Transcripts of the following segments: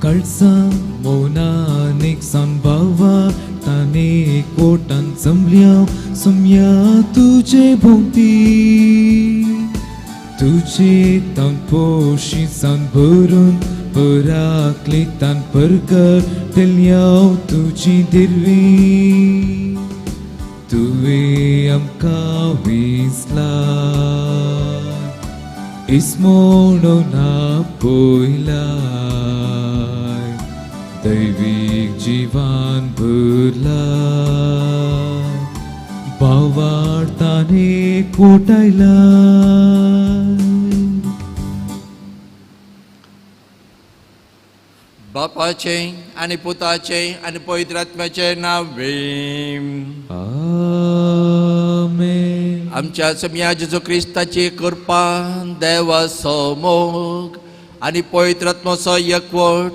काळजां मौनान सांबावा ताने कोटान जमल्या सुम्या तुजे भोंवती तुजे तान पोशी सान भरून पराकली तान परगटल्या तुजी दिरवी तुवें आमकां विसला इस्मोणो ना पयलाय दैवीक जिवान भरला भावार्थाने कोटायला. बापाचे आनी पुताचे आनी पवित्र आत्म्याचे नांवे आमेन. आमच्या सम्या जेजू क्रिस्ताची कृपा, देवाचो मोग आनी पवित्र आत्म्याचो एकवट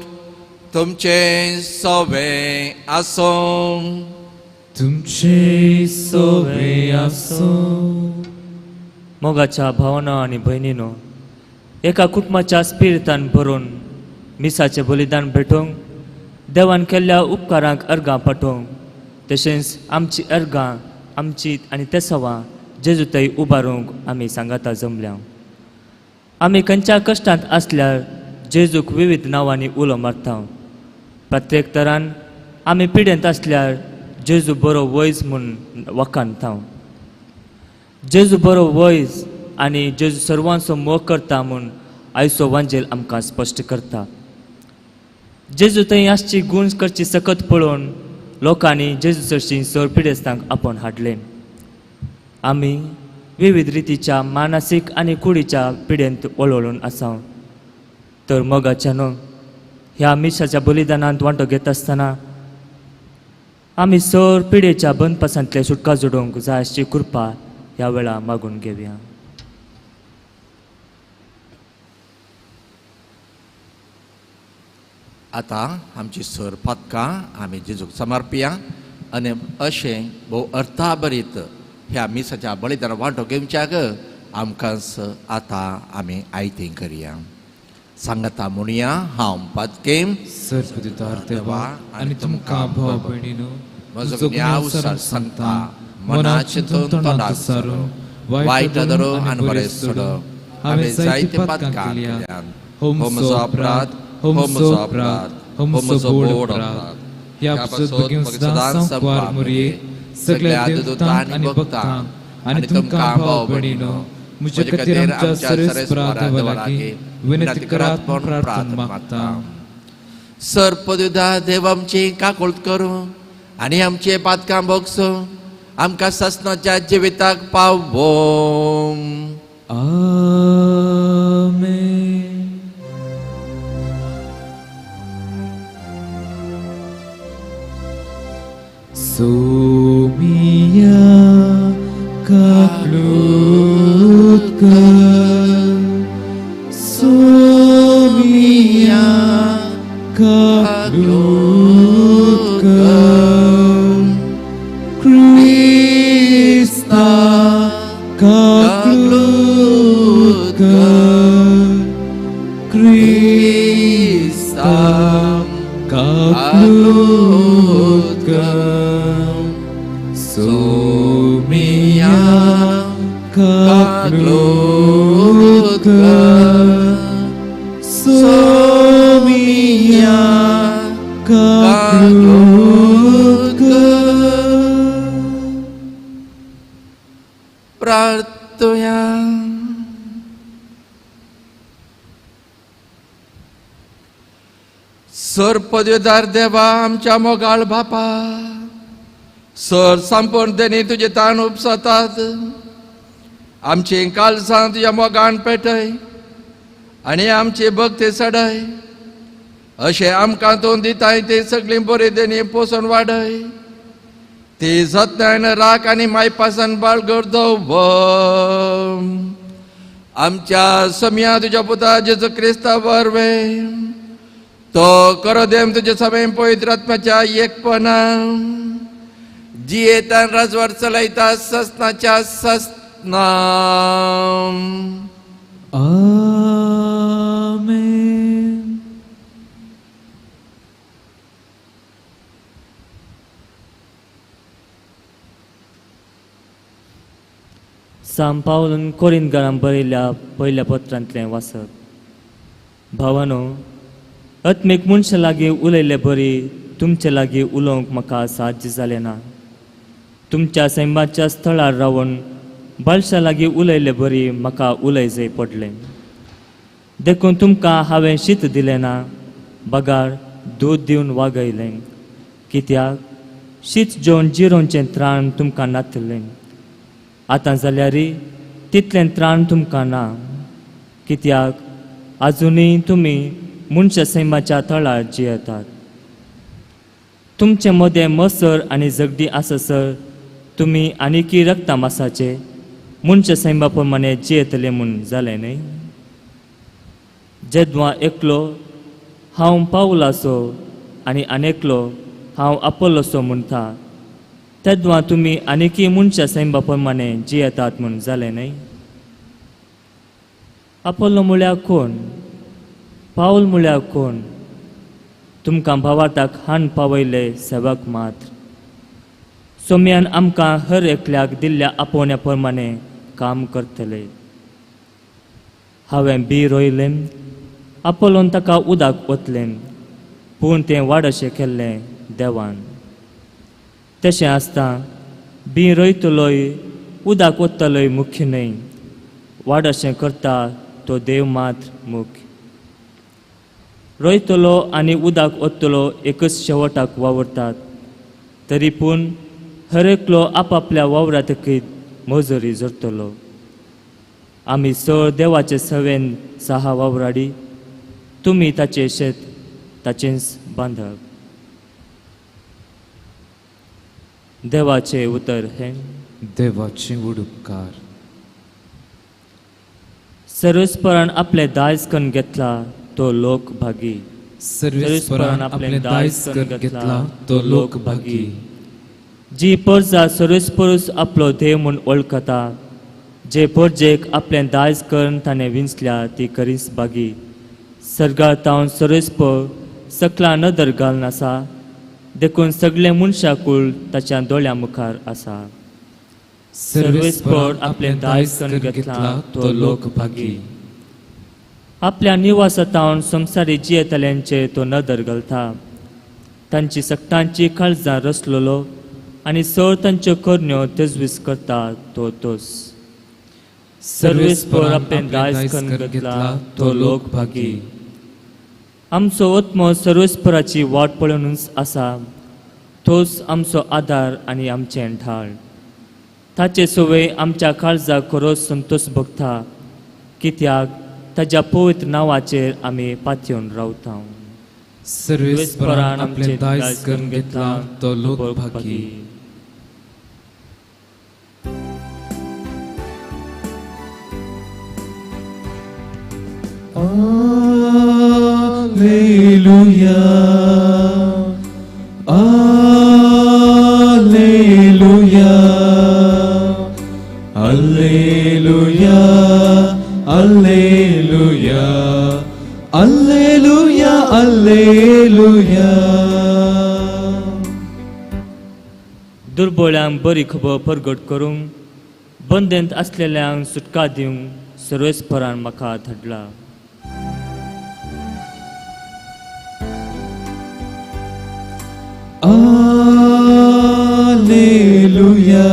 तुमचे सवे आसूं. तुमचे सवे आसूं. मोगाच्या भावना आनी भयणीनो, एका कुटुंबाच्या स्पिरितान भरून मिसाचें बलिदान भेटोवंक, देवान केल्ल्या उपकारांक अर्गां पाठोवंक, तशेंच आमची अर्गां आमची आनी तेसवां जेजू थंय उबारूंक आमी सांगाता जमल्या. आमी खंयच्या कश्टांत आसल्यार जेजूक विविध नांवांनी उलो मारता. प्रत्येक तरान आमी पिडेंत आसल्यार जेजू बरो वैज म्हूण वखाणता. जेजू बरो वैज आनी जेजू सर्वांचो मोग करता म्हूण आयचो वांजेल आमकां स्पश्ट करता. जेजू थंय आसची गुण करची सकत पळोवन लोकांनी जेजू सरशी सर पिडेस्तांक आपोवन हाडलें. आमी विविध रितीच्या मानसीक आनी कुडीच्या पिडेंत वळवळून आसा. तर मोगाच्यानो, ह्या मिसाच्या बलिदानांत वांटो घेता आसतना आमी सर पिडेच्या बंदपासांतले सुटका जोडूंक जाय अशी कृपा ह्या वेळा मागून घेवया. आतां आमची सर पातकां आमी जेजूक समर्पया आनी अशें भोव अर्थाभरीत ह्या मिसाच्या बलिदान वांटो घेवच्याक आमकां आतां आमी आयतें करया. सांगता म्हणया, हांव पातकें सर्वदितार देवा आनी तुमकां भाव भयणीनो म्हजो न्याव सांगता, मनाचें तोंडाक सारून वायट धरून आनी बरें सोडून हांवें जायते पातकां केल्यात. हो म्हजो अपराध, हो म्हजो अपराध, हो म्हजो व्हड अपराध. ह्या पासत भगीन सदां संपार मुरये सगळ्या देवतांक आनी भक्तांक आनी तुमकां भाव भयणीनो म्हजे खातीर आमच्या सर्वेस्परा देवा लागीं विनंती करात म्हूण प्रार्थना मागता. सर पदुदा देव आमची काकुळट करूं आनी आमचे पातकां भोगसूं, आमकां सासणाच्या जिविताक पावोवं. आमेन. सोमिया काकलूत कर, सोमिया काकलूत कर, क्रिस्ता काकलूत कर, क्रिस्ता काकलूत कर, सोमिया काकलूत कर, सोमिया काकलूत कर. प्रार्थया. सर पदवेदार देवा आमच्या मोगाळ बापा, सर संपूर्ण देणी तुजे ताण उपसतात. आमची कालसां तुज्या मोगान पेटय आनी आमची भक्ती चडय, अशें आमकां तूं दिताय ती सगळीं बरी देणी पोसून वाडय. ती जतनायन राख आनी मायपासान बाळगड दवर. आमच्या सम्या तुज्या पुता जेजू क्रिस्ता वरवीं तो करो देम तुजे समें पवित्र आत्म्याच्या एकपणा जियेतान राजवाड चलयता ससनाच्या ससना. आमेन. सांत पावलून कोरिंतकारांक बरयल्ल्या पयल्या पत्रांतलें वाचप. भावानो, आत्मीक मनशां लागीं उलयल्ले बरी तुमचे लागीं उलोवंक म्हाका साध्य जालें ना. तुमच्या सैमाच्या स्थळार रावन बाळशा लागीं उलयल्ले बरी म्हाका उलय जाय पडलें. देखून तुमकां हांवें शीत दिलें ना, बगार दूद दिवन वागयलें. कित्याक शीत जेवन जिरोवचें त्राण तुमकां नातलें. आतां जाल्यार तितलें त्राण तुमकां ना, कित्याक आजुनूय तुमी मनशा सैमाच्या तळार जियेतात. तुमचे मदें मसर आनी झगडी आसासर तुमी आनीकी रक्ता मासाचे मनशा सैमा प्रमाणे जियेतले म्हूण जालें न्हय. जेदवा एकलो हांव पावलासो आनी आनेकलो हांव आपोलोसो म्हणटा, तेदवा तुमी आनीकी मनशा सैमा प्रमाणे जियेतात म्हूण जालें न्हय. आपोलो म्हळ्यार कोण, पावल म्हळ्यार कोण? तुमकां भावार्थाक हान पावयले सेवक मात्र. सोम्यान आमकां हर एकल्याक दिल्ल्या आपोवण्या प्रमाणे काम करतले. हांवें बी रोयलें, आपोलोन ताका उदक ओतलें, पूण तें वाडशें केल्लें देवान. तशें आसता बी रोयतलोय उदक ओततलोय मुख्य न्हय, वाडशें करता तो देव मात्र मुख्य. रोयतलो आनी उदक ओतलो एकच शेवटाक वावुरतात, तरी पूण हर एकलो आपापल्या वावरातकीत मजुरी जोडटलो. आमी चड देवाचे सवेन सहा वावराडी, तुमी ताचें शेत ताचेंच बांदप. देवाचें उतर हें. देवाचे उपकार. सर्वेस्परान आपलें दायज करून घेतला तो लोक भागी. सर्वेस्परान आपलें दायज करून घेतला तो लोक भागी. जी परजा सर्वेस्परूच आपलो देव म्हूण वळखता, जे परजेक आपलें दायज करून ताणें विंचल्या ती करीच भागी. सर्गार तावन सर्वेस्पर सकला नदर घालून आसा, देखून सगळें मनशाकूळ ताच्या दोळ्यां मुखार आसा. सर्वेस्पर आपलें दायज करून घेतला तो लोक भागी. आपल्या निवासातावन संवसारी जियेतल्यांचेर तो नदर घालता, तांची सक्तांची काळजां रसलेलो आनी सर तांच्यो करण्यो तजवीज करता तो तोच. सर्वेस्पर आपलें दायज करून घेतला तो लोक भागी. आमचो आत्मो सर्वेस्पराची वाट पळोवनूच आसा, तोच आमचो आदार आनी आमचें ढाळ. ताचे सवय आमच्या काळजाक खरोच संतोश भोगता, कित्याक ताज्या पवित्र नांवाचेर आमी पातयेवन रावता. सर्वेस्परान आपलें दायज करून घेतला तो लोक भागी. Alleluia, Alleluia, Alleluia, Alleluia, Alleluia, Alleluia. दुर्बळ्यांक बरी खबर परगट करूंक, बंदेंत आसलेल्यांक सुटका दिवंक सर्वेस्परान म्हाका धाडला. Alleluia,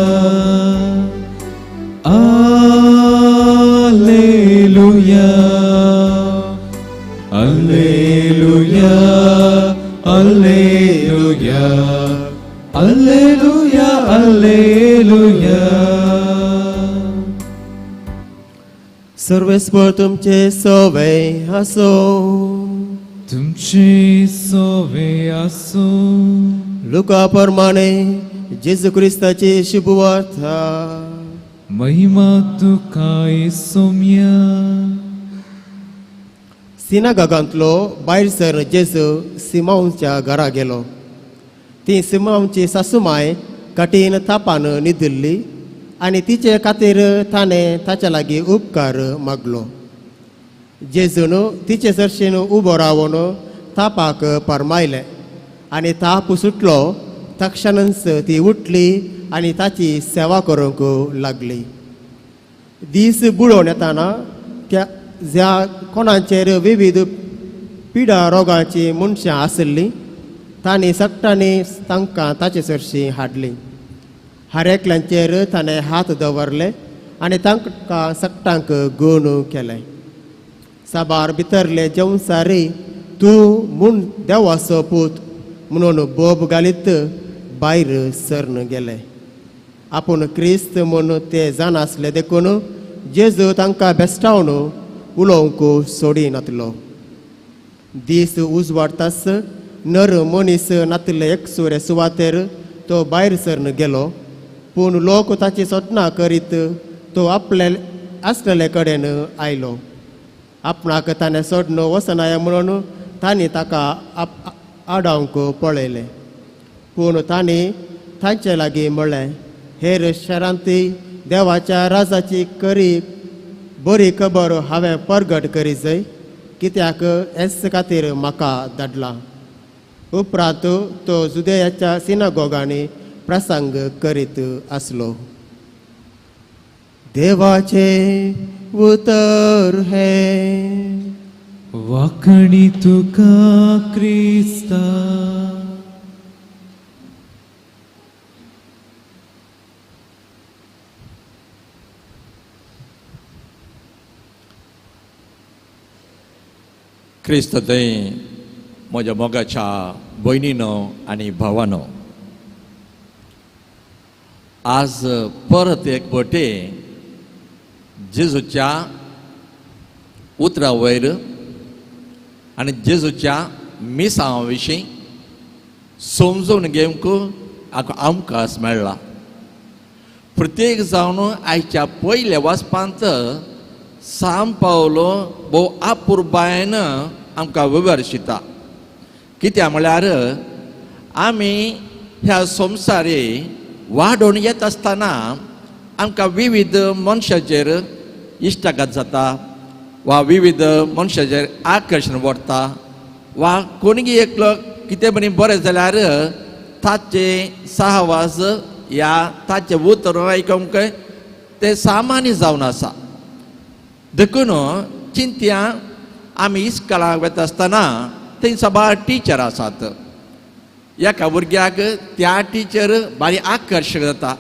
Alleluia, Alleluia, Alleluia, Alleluia, Alleluia. सर्वेस्पर तुमचे सवे आसो. तुमचे सोवे आसो. लुका प्रमाणे जेजू क्रिस्ताची शुभवार्ता. महिमा तुका सोम्या. सिनागागांतलो भायर सर जेजू सिमांवच्या घरा गेलो. ती सिमांवची सासूमाय कठीण तापान न्हिदिल्ली आनी तिचे खातीर ताणें ताच्या लागीं उपकार मागलो. जेजून तिचे सरशीन उबो रावन तापाक परमायलें आनी ताप सुटलो. तक्षणच ती उठली आनी ताची सेवा करूंक लागली. दीस बुडोवन येताना त्या ज्या कोणाचेर विविध पिडा रोगाची मनशां आशिल्लीं तांणी सगटांनी तांकां ताचे सरशीं हाडली. हर एकल्यांचेर ताणें हात दवरले आनी तांकां सगटांक गुण केलें. साबार भितरले जेवसारी तूं म्हूण देवाचो पूत म्हणून बोब घालीत भायर सरन गेले. आपूण क्रिस्त म्हूण ते जाणासले देखून जेजू तांकां बेस्टावन उलोवंक सोडिनातलो. दीस उजवाडतास नर मनीस नातिल्ले एकसुरे सुवातेर तो भायर सरन गेलो. पूण लोक ताची सोदना करीत तो आपले आसलेले कडेन आयलो. आपणाक ताणें सोडन वचनाय म्हणून तांणी ताका आडावंक पळयलें. पूण तांणी तांचे लागीं म्हणलें, हेर शारांती देवाच्या राजाची करी बरी खबर हांवें परगट करी जाय, कित्याक हेच खातीर म्हाका धाडला. उपरांत तो जुदेयाच्या सिनागोगांनी प्रसंग करीत आसलो. देवाचें उतर हें. वाखणी तुका क्रिस्ता. क्रिस्त थंय म्हज्या मोगाच्या भयणीनो आनी भावानो, आज परत एक फावटी जेजूच्या उतरा वयर आनी जेजूच्या मिसांवा विशीं समजून घेवंक आमकां मेळ्ळा. प्रत्येक जावन आयच्या पयल्या वाचपांत सांव पावलो भोव आपुरबायन आमकां विवर्शिता. कित्याक म्हळ्यार आमी ह्या संवसारी वाडोवन येत आसतना आमकां विविध मनशाचेर इश्टागत जाता वा विविध मनशाचेर आकर्शण व्हरता वा कोणगी एकलो कितें बरें बरें जाल्यार ताचे सहवास या ताचें उतर आयकूंक तें सामान्य जावन आसा. देखून चिंत्या आमी इस्कॉलाक वता आसतना थंय साबार टिचर आसात. एका भुरग्याक त्या टिचर बारी आकर्शक जाता,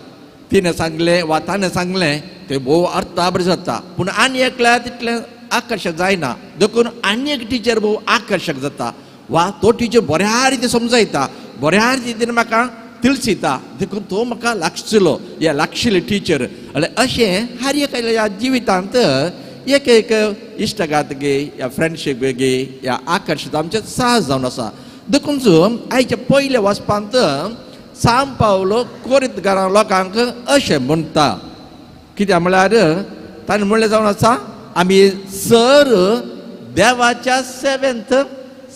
तिणें सांगलें वा ताणें सांगलें तें भोव अर्थाबर जाता. पूण आनी एकल्या तितलें आकर्शक जायना, देखून आनी एक टिचर भोव आकर्शक जाता वा तो टिचर बऱ्या रितीन समजायता, बऱ्या रितीन म्हाका तिळसिता, देखून तो म्हाका लागशिल्लो या लागशिल्ली टिचर. अशें हर एका जिवितांत एक एक इश्टागात गे या फ्रेंडशीप गे या आकर्शीत आमचें सहज जावन आसा. देखून आयच्या पयल्या वाचपांत सांव पावलो कोरीत घरां लोकांक अशें म्हणटा. कित्याक म्हळ्यार ताणें म्हणलें जावन आसा, आमी सर देवाच्या सेवेंत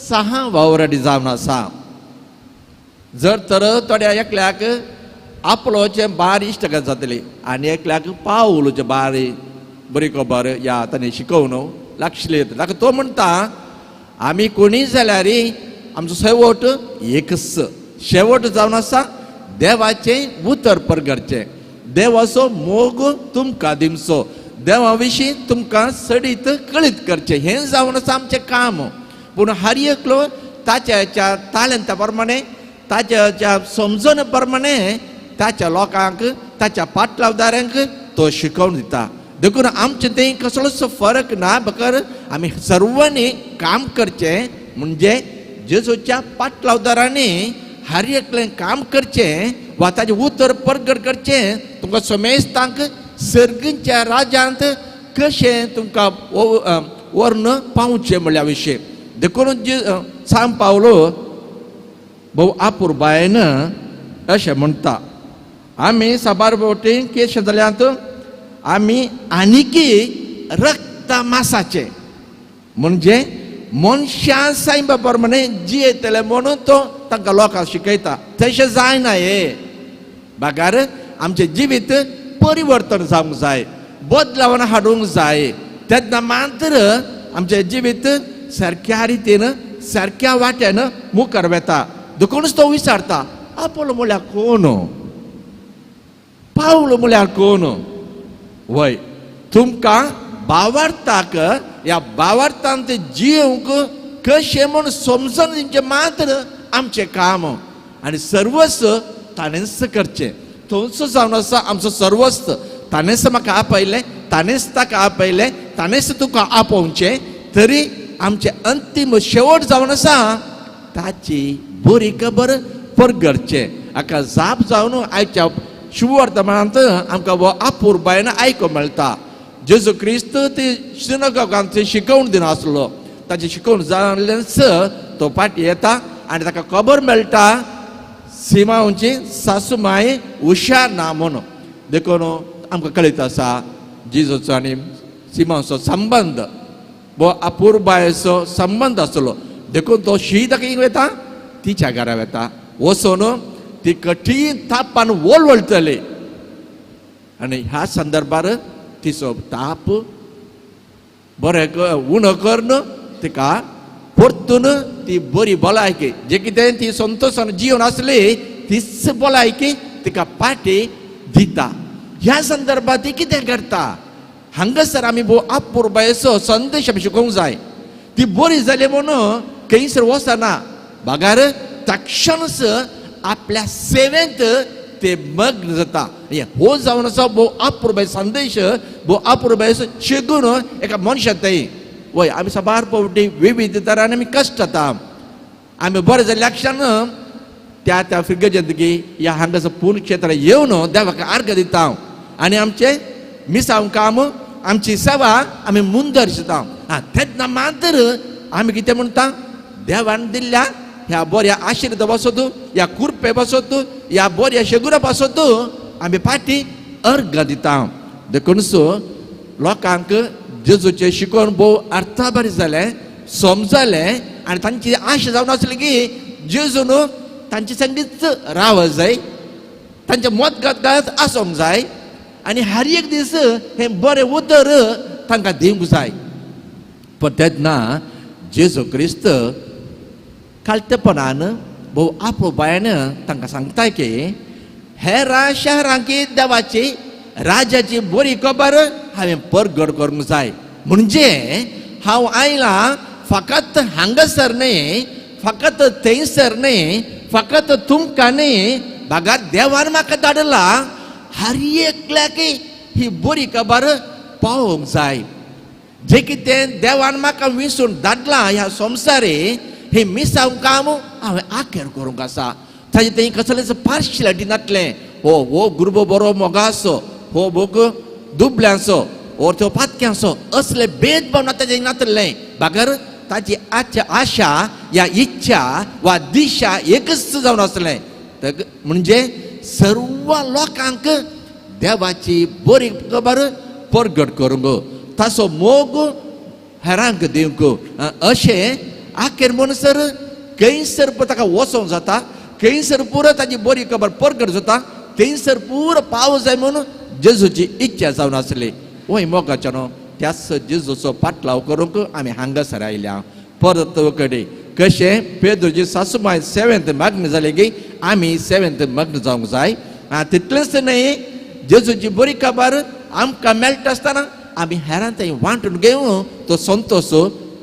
सहा वावराडी जावन आसा. जर तर थोड्या एकल्याक आपलोचें बार इश्टागत जातली आनी एकल्याक पावलोचें बार बरी खबर या ताणें शिकोवन लागशिल्ली येता. ताका तो म्हणटा आमी कोणीय जाल्यार आमचो शेवट एकच शेवट जावन आसा देवाचें उतर परगटचें, देवाचो मोग तुमकां दिवचो, देवा विशीं तुमकां सडीत कळीत करचें, हें जावन आसा आमचें काम. पूण हर एकलो ताच्या तालंता प्रमाणे ताच्या समजण प्रमाणे ताच्या लोकांक ताच्या पाटलावदारांक तो शिकोवन दिता. देखून आमचें थंय कसलोच फरक ना, बकर आमी सर्वांनी काम करचें म्हणजे जेजूच्या पाटलावदारांनी हर एकलें काम करचें वा ताजें उतर परगट करचें. तुमकां समेस्तांक सर्गीच्या राज्यांत कशें तुमकां व्हरून पावचें म्हणल्या विशीं. देखून जे सांव पावलो भोव आपुरबायन अशें म्हणटा. आमी साबार फावटी केश जाल्यात आमी आनीकी रक्त मासाचें म्हणजे मनशां सायबा प्रमाणे जियेतले म्हणून तो तांकां लोकांक शिकयता. तशें जायना हे बागार आमचें जिवीत परिवर्तन जावंक जाय, बदलावन हाडूंक जाय, तेन्ना मात्र आमचें जिवीत सारक्या रितीन सारक्या वाट्यान मुखार वता. देखूनच तो विचारता आपोलो म्हळ्यार कोण, पावलो म्हळ्यार कोण. वय तुमकां बावार्थाक ह्या बावार्थान ते जिवंक कशें म्हूण समजून दिवचें मात्र आमचें काम आनी सर्वस्व ताणेंच करचें. थंयचो जावन आसा आमचो सर्वस्व. ताणेंच म्हाका आपयलें, ताणेंच ताका आपयलें, ताणेंच तुका आपोवचें. तरी आमचें अंतीम शेवट जावन आसा ताची बरी खबर परगटचें. हाका जाप जावन आयच्या शुभवर्तमानांत आमकां हो अपुरबायेन आयकूंक मेळटा. जेजू क्रिस्त ते सिनागोगांत शिकोवण दिनासलो. ताची शिकोवण जाल्ल्याच तो फाटीं येता आनी ताका खबर मेळटा सिमांवची सासू माय हुशार ना म्हणून. देखून आमकां कळीत आसा जेजूचो आनी सिमांवचो संबंद हो अपुरबायेचो संबंद आसलो. देखून तो शीत खंय वता तिच्या घरा वता. वचून ती कठीण तापान वळवळटली आनी ह्या संदर्भार तिचो ताप बरें उणो करून तिका परतून ती बरी भलायकी जे कितें ती संतोशान जिवन आसली तीच भलायकी तिका पाटी दिता. ह्या संदर्भात ती कितें करता हांगासर आमी भोव अपुरबायेचो संदेश आमी शिकोवंक जाय. ती बरी जाली म्हणून खंयसर वचना बगार तक्षणच आपल्या सेवेंत ते मग्न जाता. हो जावन आसा भोव अपुरबाय संदेश, भोव अपुरबायेचो शिकून एका मनशाक थंय. वय आमी साबार फावटी विविध तरांनी आमी कश्ट जाता. आमी बरें जाल्ल्या क्षण त्या त्या फिर्गजेंत की ह्या हांगासर पूर्ण क्षेत्रां येवन देवाक अर्घ दिता आनी आमचें मिसांव काम आमची सेवा आमी मुंदरशिता. आं तेन्ना मात्र आमी कितें म्हणटा देवान दिल्ल्या ह्या बऱ्या आशिर्वादा पासत, ह्या कुरपे पासत, ह्या बऱ्या शेगुरा पासत आमी फाटीं अर्घ दिता. देखून सो लोकांक जेजूचें शिकोवन भोव अर्थाभारी जालें, समजलें आनी तांची आशा जावन आसली की जेजू न्हू तांचे संगीत राव जाय, तांच्या मत घात आसूंक जाय आनी हर एक दीस हें बरें उतर तांकां दिवंक जाय. पण तेन्ना जेजू क्रिस्त कालतेपणान भोव आपोबायन तांकां सांगता की हेरा शहरांकी देवाची राजाची बरी खबर हांवें परगट करूंक जाय. म्हणजे हांव आयलां फकत हांगासर न्हय, फकत थंयसर न्हय, फकत तुमकां न्हय, बागार देवान म्हाका धाडला हर एकल्याक ही बरी खबर पावोवंक जाय. जे कितें देवान म्हाका विसून धाडलां ह्या संवसारे हे मिसांव काम हांवें आखेर करूंक आसा. ताजें थंय कसलेंच पार्शियलिटी नासलें. हो हो गुरबो बरो मोगाचो, हो भोग दुबल्यांचो, हो तो पातक्यांचो, असले भेदभाव ना ताजें नासलें. बगर ताची आशा या इच्छा वा दिशा एकच जावन आसलें. म्हणजे सर्व लोकांक देवाची बरी खबर परगट करूंक, ताचो मोग हेरांक दिवंक. अशें आखेर म्हणसर खंयसर ताका वचोंक जाता, खंयसर पुरो ताची बरी खबर परगट जाता, थंयसर पुरो पावस जाय म्हणून जेजूची इच्छा जावन आसली. वय मोगाच्या न्हू त्याच जेजूचो पाटलाव करूंक आमी हांगासर आयल्या. परत कडेन कशें पेद्रूची सासूमाय सेवेंत मग्न जाली की आमी सेवेंत मग्न जावंक जाय. तितलेंच न्हय जेजूची बरी खबर आमकां मेळटा आसतना आमी हेरां थंय वांटून घेवन तो संतोश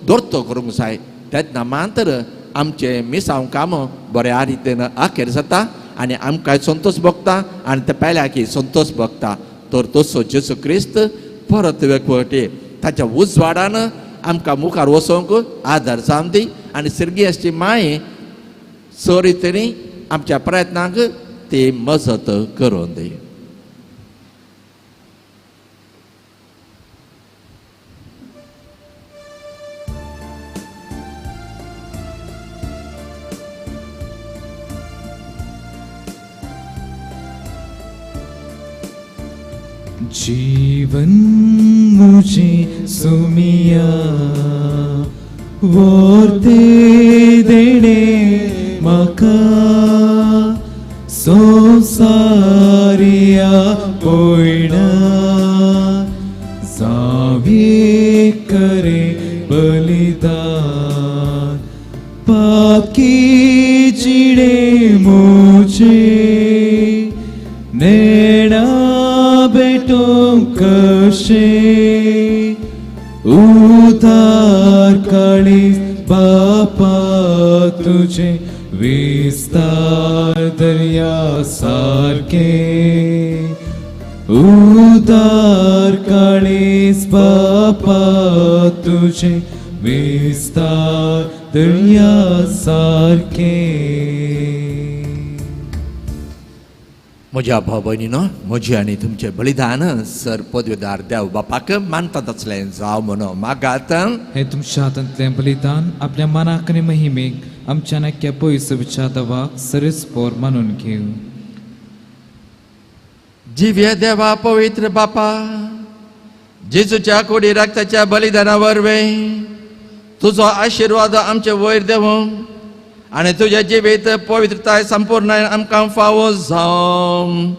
दोरतो करूंक जाय. तेन्ना मात्र आमचें मिसांव काम बऱ्या रितीन अखेर जाता आनी आमकां संतोश भोगता आनी ते पेल्याकी संतोश भोगता. तर तसो जेजू क्रिस्त परत एक फावटी ताच्या उजवाडान आमकां मुखार वचोंक आदार जावन दी आनी सर्गीयाची माय सरी तरी आमच्या प्रयत्नांक ती मजत करून दी. जीवन मुझे सुमिया वर्ते देणे माका संसारिया पोयणा जावे करे बलिदान पाकी जिणे मुझे नेणा बेटों कशे भशेन उदार काळीज बापा तुझे विस्तार दर्या सारखे उदार काळीज बापा तुझे विस्तार दर्या सारखे. म्हज्या भाव भयणीनो, म्हजें आनी तुमचें बलिदान सर पदवेदार देव बापाक मानता तसलें जावं म्हणून मागात. हे तुमच्या हातांतलें बलिदान आपल्या मनाक आनी महिमेक आमच्या नाक्या पयस विचार देवाक सरेस पोर मानून घेवं. जिव्या देवा पवित्र बापा, जेजूच्या कोडी रक्ताच्या बलिदाना वरवीं तुजो आशिर्वाद आमचे वयर देवूं आनी तुज्या जिवीत पवित्रताय संपूर्ण आमकां फावो जावं,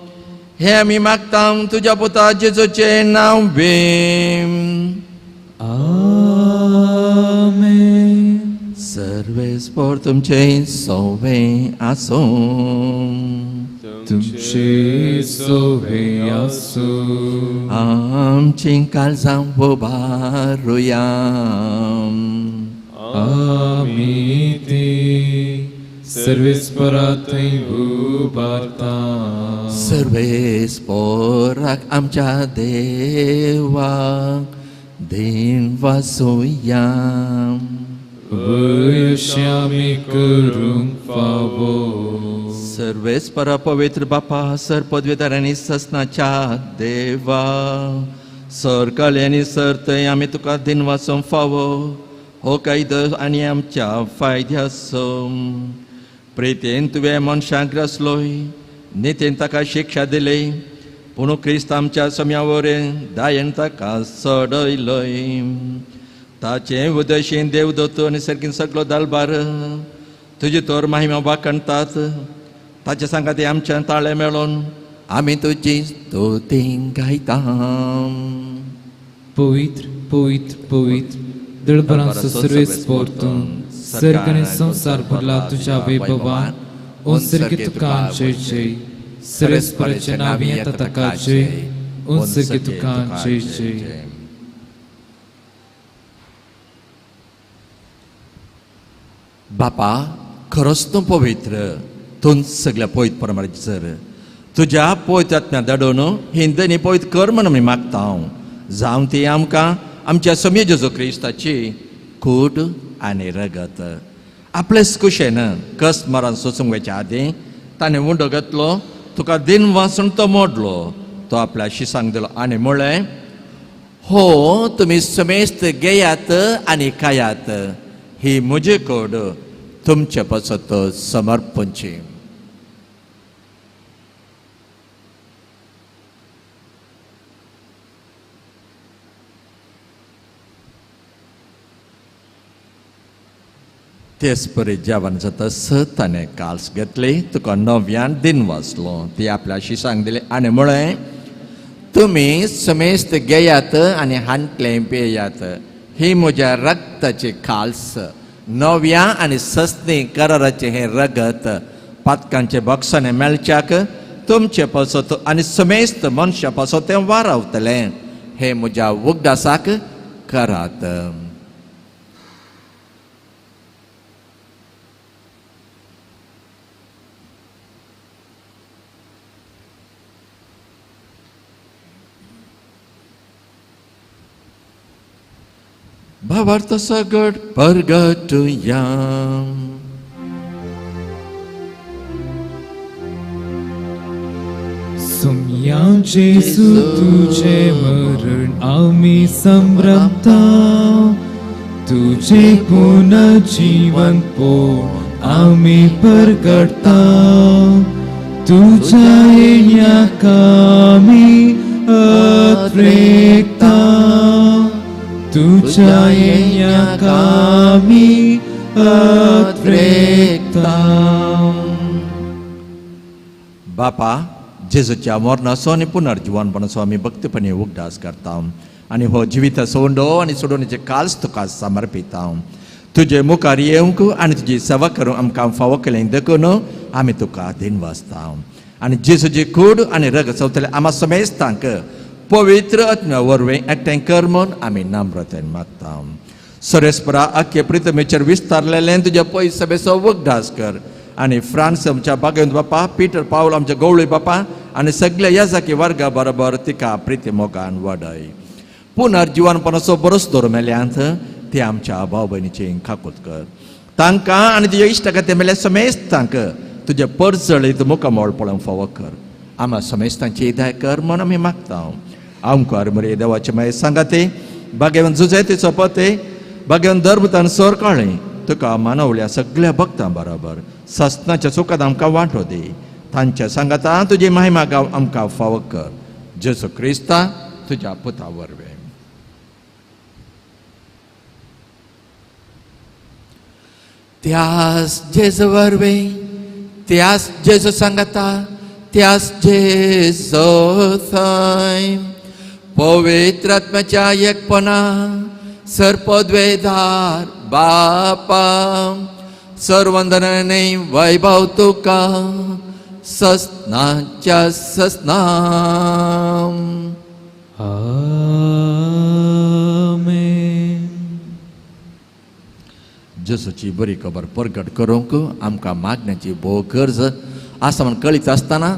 हें आमी मागता तुज्या पुता जेजूचें नांव बेम. आमेन. सर्वेस्पोर तुमचें सोवें आसूं. तुमचे सोवे आसूं. आमचीं काळजां उबारुया. आमी ती सर्वेस्परा थंय उबारता. सर्वेस्पोराक आमच्या देवाक देन वासुया. अशें आमी करूंक फावो. सर्वेस्परा पवित्र बापा, सर पदवेदार आनी ससनाच्या देवा, सर कले आनी सर थंय आमी तुका दिन वासूंक फावो. हो कायदो आनी आमच्या फायद्याचो. प्रितीन तुवें मनशांक रसलोय, नितीन ताका शिक्षा दिली, पूण क्रिस्त आमच्या सम्या वरेन दायेन ताका चडयलोय. ताचें उदशीन देवदत्त आनी सारकीन सगलो दलबार तुजी तोर महिमा वाखणतात. ताचे सांगाती आमच्या ताळे मेळोन आमी तुजी स्तुती गायता. पवित्र पवित्र पवित्र दळबरांचो सर्वेस्पोर तूं, सर्ग आनी संवसार भरला तुज्या वैभवान. ओ सर्गे तुका जय जय. सर्वेस्पराच्या नांवी येता ताका जय. ओ सर्गे तुका जय जय. बापा, खरोच तूं पवित्र, तूं सगल्या पवित्र प्रमाणे सर तुज्या पवित्र आत्म्या धाडून हिंदनी पवित्र कर म्हण आमी मागता. जावं ती आमकां आमच्या समी जेजू क्रिस्ताची कूड आनी रगत. आपलेच कुशेन कस मरण सोसूंक वयच्या आदीं ताणें उंडो घेतलो, तुका दिन वाचून तो मोडलो, तो आपल्या शिसांक दिलो आनी म्हळें, हो तुमी समेस्त घेयात आनी खायात, ही म्हजी कूड तुमचे पासत समर्पणची. तेच परी जेवण जाता ताणें काल्स घेतली, तुका नव्यान दिन वाचलो, ती आपल्या शिसांक दिली आनी म्हळें, तुमी समेस्त घेयात आनी हांतलें पियात, ही म्हज्या रक्ताची काल्स, नव्या आनी सस्नी कराराचें हें रगत पातकांचे बक्षाने मेळच्याक तुमचे पासत आनी समेस्त मनशा पासत तें वारावतलें, हें म्हज्या उगडासाक करात. भावार्थ सगट परगटुया. सुम्या जेजू तुझे मरण आमी संभ्रमता, तुझे पुनर्जीवन पोण आमी परगटता, तुझ्या येण्याक आमी अत्रेकता, तुझ्या येण्याक आमी अत्रेकता. बापा, जेजूच्या मरणाचो आनी पुनर्जिवनपणाचो आमी भक्तीपणी उगडास करता आनी हो जिविताचो उंडो आनी सोडोवणेचे काल्स तुका समर्पिता. तुजे मुखार येवंक आनी तुजी सेवा करूंक आमकां फावो केलें देखून आमी तुका दिनवासता. आनी जेजूची कूड आनी रगत चवतले आमा समेस्तांक पवित्र आत्म्या वरवीं एकठांय कर म्हूण आमी नम्रतेन मागता. सरेस्परा आख्खे प्रितमेचेर विस्तारलेलें तुज्या पयसबेचो उगडास कर आनी फ्रांस आमच्या बागेंत बापा, पिटर पावल आमच्या गवळी बापा आनी सगल्या याजाकी वर्गा बरोबर तिका प्रिती मोगान वाडय. पुनर्जिवनपणाचो बरोच दवर मेल्यांत ते आमच्या भाव भयणीची काकूत कर. तांकां आनी तुज्या इश्टाक ते मेल्या समेस्तांक तुज्या परजळीत मुखामळ पळोवंक फावो कर. आमा समेस्तांची दाय कर म्हूण आमी मागता. आमकार मरे देवाचे मागीर सांगाते बागेवन जुजेतीचो पते बागेवन धर्मतान सर कळ्ळें तुका मानवल्या सगळ्या भक्तां बरोबर सस्नाच्या सुखात आमकां वांटो दी. तांच्या सांगाता तुजी महिमा गांव आमकां फावो कर. जेजू क्रिस्ता तुज्या पुता वरवीं. त्यास जेजू वरवीं, त्यास जेजू सांगाता, त्यास जेजू थंय पवित्र आत्म्याच्या एकपणा सर्पद्वेधार बापा सर्वंदने वैभव तुका ससनाच्या ससनाम. आमेन. जेजूची बरी खबर परगट करूंक आमकां मागण्याची भोव गरज आसा म्हूण कळीत आसतना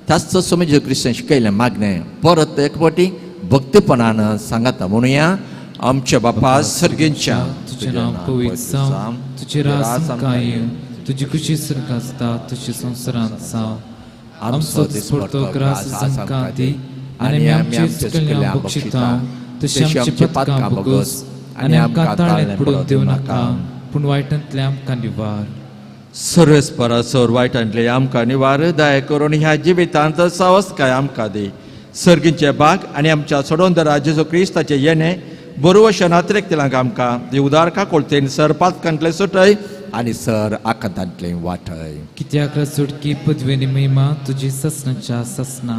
त्याच स्वामी जेजू क्रिस्तान शिकयलें मागणें परत एक फावटी भक्तीपणान सांगाता म्हणुया. आमच्या बापा सर्गींच्या, तुजें नांव पवित्र जावं, तुजें राज आमकां येवं, तुजी खुशी स्वर्गांत आसता तशी संवसारांत जावं. आमचो दिसपडतो ग्रास आमकां दी आनी आमी आमचे चुकल्यांक बक्षिता तशी आमची पातकां भोगोस आनी आमकां ताळ्यांत पडून दिवं नाका, पूण वायटांतलें आमकां निवार. सर्वेस्परा सर वायटांतले आमकां निवार दया करून ह्या जिवितांत सावसकाय आमकां दी. सर्गींचे बाग आनी आमच्या सोडोंदरा जेजू क्रिस्ताचे येणे बरोवशा नात्रेक आमकां ती उदार काकोळतेन सर पातकांतले सुटय आनी सर आकांतांतले वाटय. कित्याक सुटकी पदवेनी महिमा तुजी ससनाच्या ससना.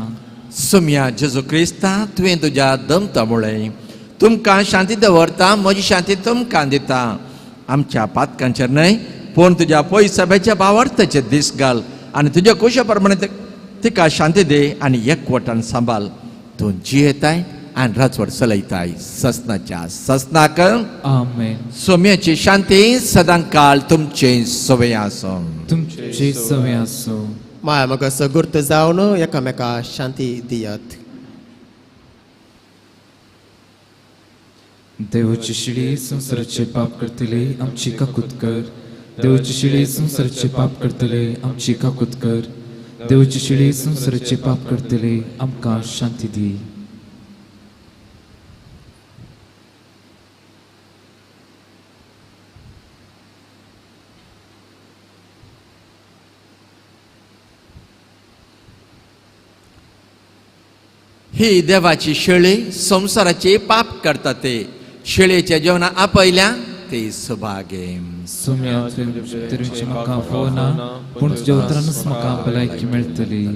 सोम्या जेजू क्रिस्ता, तुवें तुज्या दमता मुळे तुमकां शांती दवरता, म्हजी शांती तुमकां दिता. आमच्या पातकांचेर न्हय पूण तुज्या पयसभेच्या भावार्थाचे दीस घाल आनी तुज्या कुशा प्रमाणे तिका शांती दी आनी एकवटान सांबाळ. तूं जियेताय आनी राजवट चलयताय ससनाच्या ससनाक. आमेन. सोम्याची शांती सदांकाळ तुमचे सवय आसूं. तुमचे सवय आसूं. माया म्हाका सगुर्त जावन एकामेका शांती दियात. देवाची शिळी संवसाराचे पाप करतले आमची काकूत कर. देवाची शिळी संवसाराचे पाप करतले आमची काकूत कर. देवाची शिळी संवसाराचे पाप करतले आमकां शांती दी. ही देवाची शेळी संवसाराचे पाप करता ते शेळयेच्या जेवणा आपयल्या ते सौभाग्य. सोम्या तुवें म्हाका फावना, पूण तुज्या उतरानूच म्हाका भलायकी मेळटली.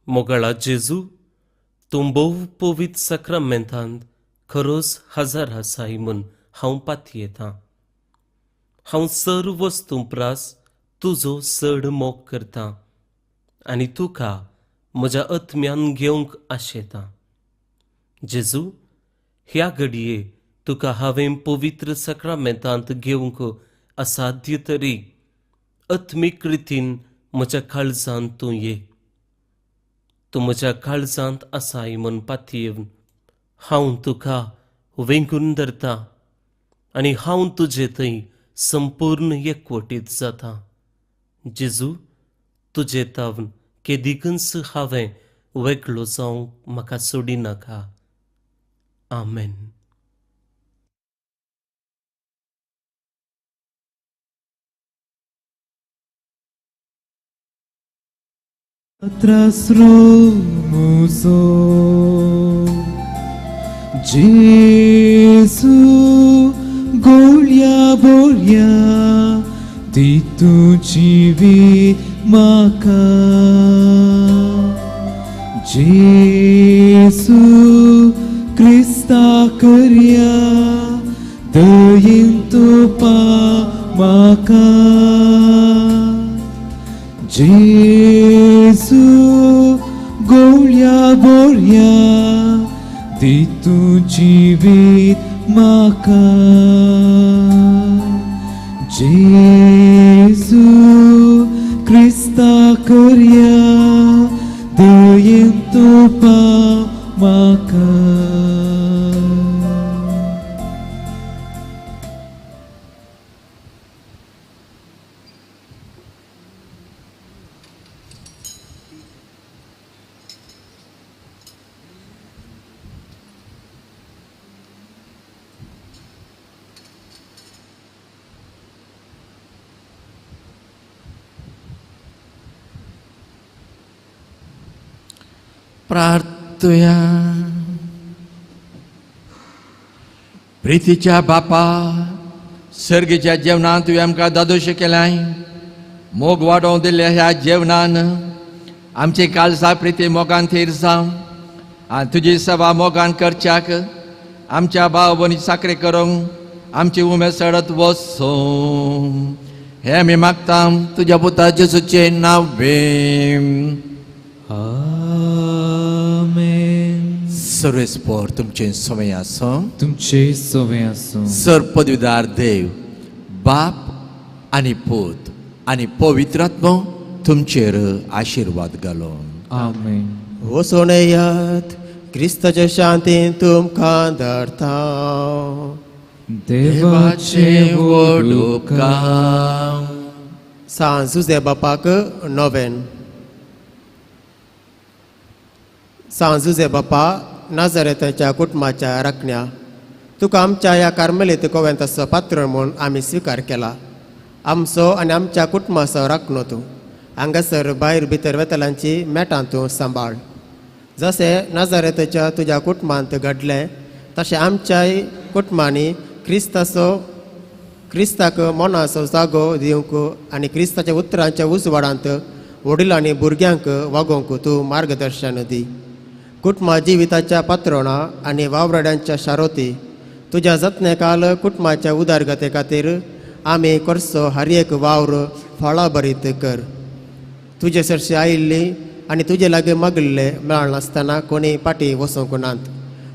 मोगाळा जेजू, तूं भोव पवित्र साक्रामेंतांत खरोच हजार आसाय म्हूण हांव पातयेतां. हांव सर वस्तूं प्रास तुजो चड मोग करतां आनी तुका म्हज्या आत्म्यान घेवंक आशेतां. जेजू, ह्या घडये तुका हांवें पवित्र साक्रामेंतांत घेवंक असाध्य तरी आत्मीक रितीन म्हज्या काळजांत तूं ये. तूं म्हज्या काळजांत आसाय म्हूण पातयेवन हांव तुका वेंगून धरता आनी हांव तुजे थंय संपूर्ण एकवटीत जाता. जेजू, तुजे तावन केदिकूच हांवें वेगळो जावंक म्हाका सोडिनाका. आमेन. त्रास मुजो जेजू गोळ्या बोळ्या दी तूं जिवीत म्हाका जेजू क्रिस्ता करया दयेन तूं पा म्हाका जेजू गोळ्या बोळ्या दी तूं जिवीत म्हाका जेजू क्रिस्ता करया दयेन तूं पा म्हाका. प्रार्थुया. प्रितीच्या बापा सर्गीच्या जेवणान तुवें आमकां दादोश केलाय मोग वाडोवन दिल्ल्या ह्या जेवणान आमची काळजा प्रिती मोगान थीर जावं आनी तुजी सेवा मोगान करच्याक आमच्या भाव भयणी साकरे करूंक आमची उमेद सडत वचूं हें आमी मागता तुज्या पुता जेजूचें नांव भीम. सर्वेस्पर तुमचे समय आसूं तुमचे सवे आसूं. सर पदवीदार देव बाप आनी पूत आनी पवित्र आत्मो तुमचेर आशिर्वाद घालो. आमेन. वचून येयात क्रिस्ताचे शांतीन तुमकां धरता. देवाचे व्हड उपकार. सांत जुझे बापाक नोवेन. सांत जुझे बापा नाझारेथाच्या कुटुंबाच्या राखण्या तुका आमच्या ह्या कार्मेलीत कोवेंताचो पात्र म्हूण आमी स्विकार केला. आमचो आनी आमच्या कुटुंबाचो राखणो तूं हांगासर भायर भितर वेतल्यांची मेटां तूं सांबाळ. जशें नाझारेथाच्या तुज्या कुटुंबांत घडलें तशें आमच्याय कुटुंबांनी क्रिस्ताक मनाचो जागो दिवंक आनी क्रिस्ताच्या उतरांच्या उजवाडांत वडिलांनी भुरग्यांक वागोवंक तूं मार्गदर्शन दी. कुटुंबा जिविताच्या पात्रोणा आनी वावराड्यांच्या शारोती तुज्या जतनेकाल कुटुंबाच्या उदरगते खातीर आमी करचो हर एक वावर फळाभरीत कर. तुजे सरशी आयिल्ली आनी तुजे लागीं मागिल्ले मेळनासतना कोणी फाटीं वचूंक नात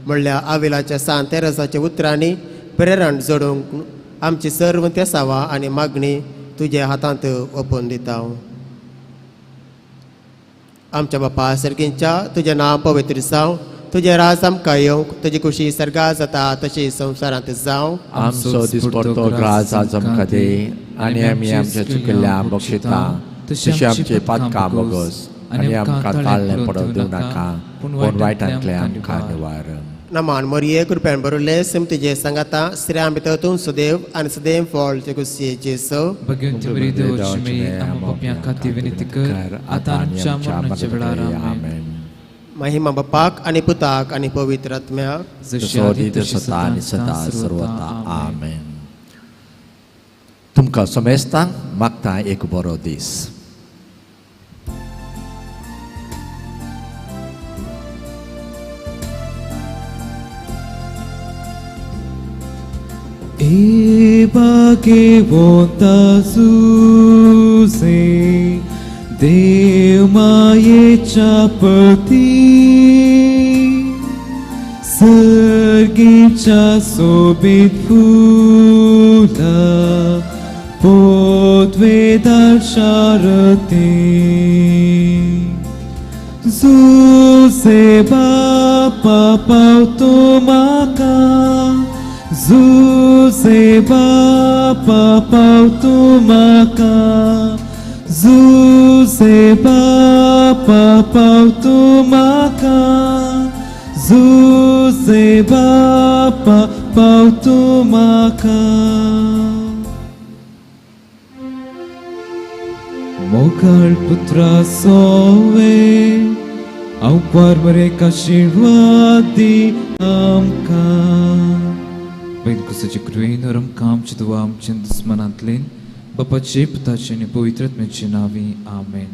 म्हणल्यार आविलाच्या सांत तेरेजाच्या उतरांनी प्रेरण जोडूंक आमची सर्व तेसावां आनी मागणी तुज्या हातांत ओपून दिता. आमच्या बापा सर्गींच्या तुजें नांव पवित्र जावं, तुजें राज आमकां येवंक, तुजी खुशी सर्गा जाता तशी संवसारांत जावं. आमचो दिसपडतो ग्रास आज आमकां दी आनी आमी आमच्या चुकिल्ल्या बक्षिता तशें आमचे पातकां बोगस आनी आमकां ताळ्ळें पडोवंक दिवं नाका पूण वायटांतलें आमकां निवार. नमान मरिये कृपेन भरिल्ले सिमतीचे सांगाता स्त्रियां भितर तूं सुदेव आनी सुदेव फळ तुजे कुशीचे जेजू. भगवंती बरी देवाची मेरी आमकां पापयां खातीर विनंती कर आतां आमच्या मरणाच्या वेळार. आमेन. महिमा बापाक आनी पुताक आनी पवित्र आत्म्याक जशी आदी तशी सदा आनी सदा सर्वता. आमेन. तुमकां समेस्तांक मागता एक बरो दीस. Eba que volta suze Deu maiecha pati Sergicha sobit pula Podvedar sharati Zuze bapa pautomaka Zuze bapa pautomaka Zuze bapa pautomaka Zuze bapa pautomaka. मोगाळ पुत्रा सोवे हांव कुवार मरेक आशिर्वाद दी आमकां. बैल कुसाचे कृपेन आमकां आमचे दुवा आमच्या दुस्मनांतल्यान बापाचे पुताचे आनी पवित्र आत्म्याचे नांवी आमेन.